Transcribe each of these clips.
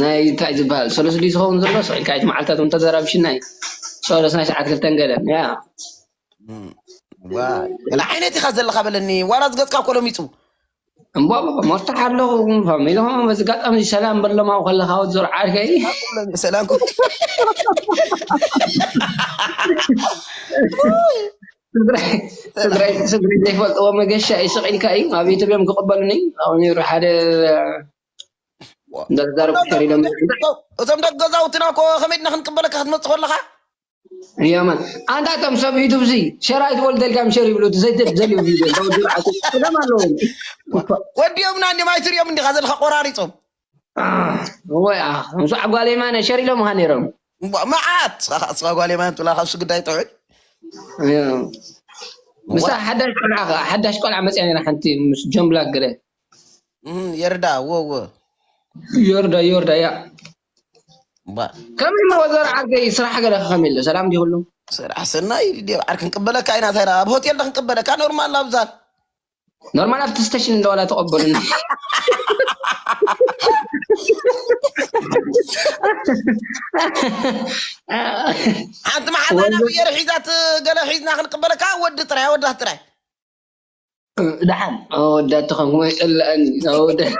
ናይ እንታይ ዝበሃል ሰለስቲ ዝኸውን ዘሎ ስቕ ኢልካ እቲ መዓልታት እውን ተዘራብሽናይ ሰለስናይ ሰዓት ክልተን ገለን ያ እም፣ ዋ፣ ገለ ዓይነት ኢኻ ዘለኻ በለኒ። ዋላ ዝገጽካ እኮ ለሚጹ። እምቧ መፍታሕ ኣለኹ። ፋሚሊ ሆም በዚ ኣጋጣሚ ሰላም በሎም ኣብኡ ከለኻ ወዲ ዞር ዓርከይ። ሰላም እኮ። ስድራይ ስድራይ ስድራይ ዘይፈልጥዎ መገሻ እዩ። ስቕ ኢልካ እዩ ኣብ ኢትዮጵያ እዮም ክቕበሉኒ። ኣብኡ ነይሩ ሓደ እንዳተዛረብኩ ሸር ኢሎም እቶም ደቂ ገዛውትና እኮ ከመይ ድና ክንቅበለካ ክትመጽእ ከለኻ ያማን ኣንታ እቶም ሰብ ዩቱብ እዚ ሸር ኣይትበሉ ተልካም ሸር ይብሉ እቲ ዘይትደልዩ ቪድዮ እንዳወዱ ዓቱ ክደም ኣለዎም ወዲኦምና እንዲም ኣይትሪኦም እንዲኻ ዘለካ ቆራሪጾም ወይ ምስ ዓጓል የማነ ሸር ኢሎምኻ ነይሮም እምቧ፣ መዓት እስኻ ጓል የማን ትብላ ካብ ስግዳይ ጥዑይ ምስታ ሓዳሽ ቆልዓ ከ ሓዳሽ ቆልዓ መፅያ ነይራ ሓንቲ ምስ ጆን ብላክ ገለ እም፣ የርዳ ወ ወ ዮርዳ ዮርዳ ያ እምቧ፣ ከመይ ማ ወዘር ዓርከይ ስራሕ ገለ ከመይ ኣሎ ሰላም ዲኹሉ ስራሕ ሰናይ ድዮ ዓር ክንቅበለካ ኢና ታይና ኣብ ሆቴል ዶ ክንቅበለካ ኖርማል ኣብዛን ኖርማል ኣብቲ ስቴሽን እንደዋላ ተቐበሉኒ ሓንቲ መሓዛና ብየር ሒዛት ገለ ሒዝና ክንቅበለካ ወዲ ጥራይ ወዳት ጥራይ ደሓን ኣወዳት ተኸንኩሞ ይፅላእኒ ኣወዳት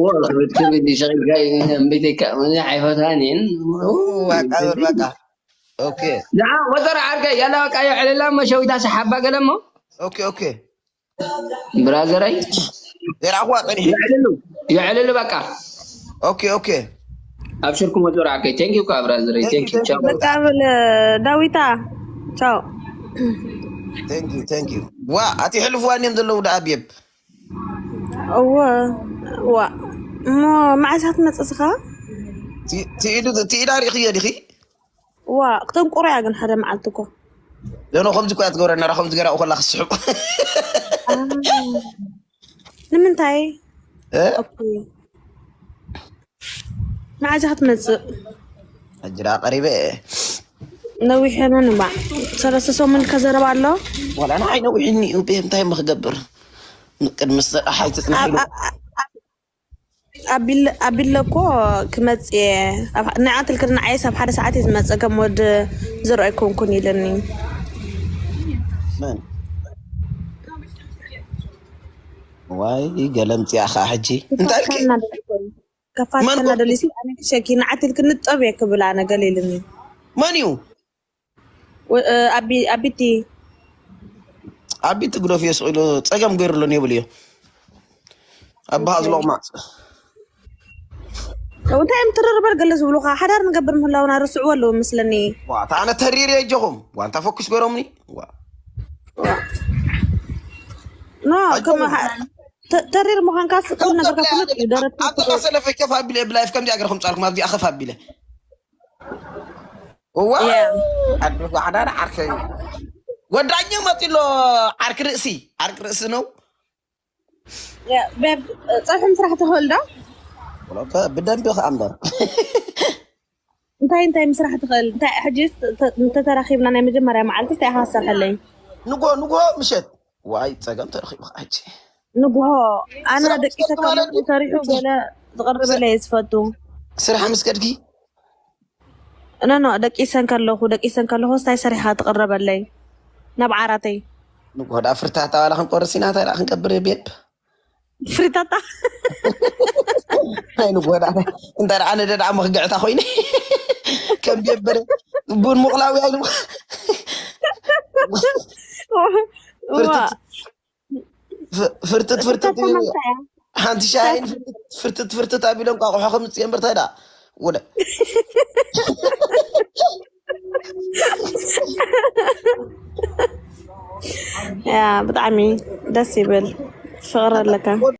ወክብትብል ይሸቂልካ እዩ እምቢተካ ኣይፈታን እየን ዋቃ በቃ ኦኬ ደሓን ወጠር ዓርከ ያላ በቃ የዕልላ መሸዊታ ሰሓባ ገለ እሞ ኦኬ ኦኬ ብራዘረይ የራኹዋ ጸኒሑ የዕልሉ የዕልሉ በቃ ኦኬ ኦኬ ኣብሽርኩም ወጠር ዓርከይ ቴንኪዩ ካ ብራዘረይ ቴንኪዩ ቻው በቃ ብል ዳዊታ ቻው thank you thank you ዋ ኣቲ ሕልፍዋ እኒም ዘለዉ ደኣ ቤብ እወ ዋ እሞ መዓስ ክትመፅእ ስኻ ትኢዱ ትኢዳ ሪእኽዮ ዲኺ ዋ ክተንቁሮ እያ ግን ሓደ መዓልቲ እኮ ደኖ ከምዚ እኮ እያ ትገብረና ራ ከምዚ ገራኡ ከላ ክስሕቁ ንምንታይ እ? ኦኬ። መዓዝ ክትመፅእ ሕጅራ ቀሪበ እየ ነዊሕ ሆነን እባ ሰለስተ ሰሙን ከዘረባ ኣሎ ዋላ ንዓይ ነዊሕኒ እዩ ቤ እንታይ እሞ ክገብር ቅድሚ ዝሰራሕ ኣይትፅናሕ ኢሉ ኣቢለ እኮ ክመፅ እየ ንዓ ትልክል ንዓይስ ኣብ ሓደ ሰዓት እየ ዝመፀ ከም ወዲ ዝርኦ ኣይኮንኩን ኢለኒ መን ዋይ ገለምፅያ ከዓ ሕጂ እንታይ ኢልኪ ከፋትና ደሊሲ ኣነ ክሸኪ ንዓ ትልክል ንጠብ እየ ክብል ኣነ ገለ ኢልኒ መን እዩ ወ- እ፣ ኣቢ- ኣቢቲ ዓቢ ትግደፍ እዮ ስቕ ኢሉ ፀገም ገይሩሉን ይብል እዮ ኣባሃ ዝሎቕማፅ እንታይ እዮም ትርርበር ገለ ዝብሉካ ሓዳር ንገብር ምህላውና ርስዕዎ ኣለዉ ምስለኒ ዋታ ኣነ ተሪር እየ እጆኹም ዋንታ ፈኩስ ገይሮምኒ ዋ። ኖ ከም ተ- ተሪር ምዃንካ ስቅል ነገር ከፍሉጥ እዩ ደረት ኣብዛ ሰለፈ ከፍ ኣቢለ ብላይፍ ከምዚኣ ገርኩም ፃልኩም ኣብዚኣ ከፍ ኣቢለ እዋ Yeah. ኣዱ ጓዕዳን ዓርከይ ወዳኛ መፂሎ ዓርክ ርእሲ ዓርክ ርእሲ ነው ጸብሒ ምስራሕ ትኽእል ዶ ወለከ ብደንቢ ከኣ እምበር እንታይ እንታይ ምስራሕ ትኽእል እንታይ ሕጂ እንተተራኺብና ናይ መጀመርያ መዓልቲ እንታይ ኢኻ ትሰርሐለይ ንጎ ንጎ ምሸት ዋይ ፀገም ተረኺቡ ሕጂ ንጉሆ ኣነ ደቂሰ ከለኹ ሰሪሑ ገለ ዝቐርበለይ ዝፈቱ ስራሕ ምስ ከድኪ ኖ ኖ ደቂሰን ከለኹ ደቂሰን ከለኹ ስታይ ሰሪሓ ትቕረበለይ ናብ ዓራተይ ንጎዳ ፍርታታ ዋላ ክንቆርስ ኢና እንታይ ደኣ ክንገብር ቤብ ፍሪታታ ናይ ንጎዳ እንታይ ደኣ ነደ ደኣ መክግዕታ ኮይነ ከም ቤብ በረ ቡን ሙቕላዊ ኣይሉ ዋ ፍርትት ፍርትት ተመሳያ ሓንቲ ሻሂን ፍርትት ፍርትት ኣቢሎም ቋቑሖ ከምፅኦም በርታይ ደኣ ወደ ያ ብጣዕሚ ደስ ይብል ፍቕሪ ኣለካ